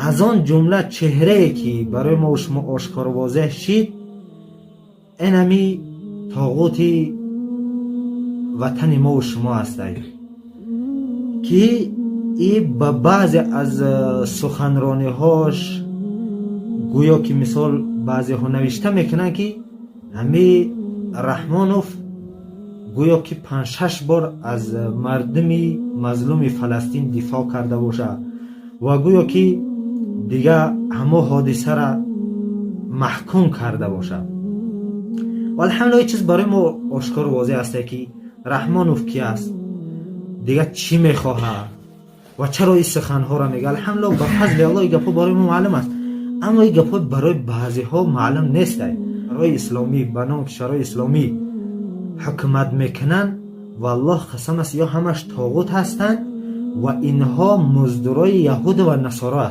Аз он ҷумла чеҳрае, ки барои мо шумо ошкору возеҳ шид, инами тоғути ватани мову шумо ҳастай, ки и ба баъзе аз суханрониҳош гӯё ки, мисол, баъзеҳо навишта мекунанд, ки ҳами Раҳмонов гӯё ки панҷ-шаш бор аз мардуми мазлуми Фаластин дифоъ карда бошад ва гӯё ки дига ҳамо ҳодисара маҳкум карда бошад. Алҳамдулилла, ин чиз барои мо ошкору возеҳ аст, ки Раҳмонов ки аст, дига чӣ мехоҳад ва чаро ин суханҳоро мега. Алҳамдулилла, ба фазли Аллоҳ, ин гапҳо барои мо маълум аст, аммо ин гапҳо барои баъзеҳо маълум нестай. Кишварҳои исломӣ, ба номи кишварҳои исломӣ ҳукумат мекунанд, валлоҳ қасам аст, ё ҳамаш тоғут ҳастанд ва инҳо муздурои яҳуду ва насоро.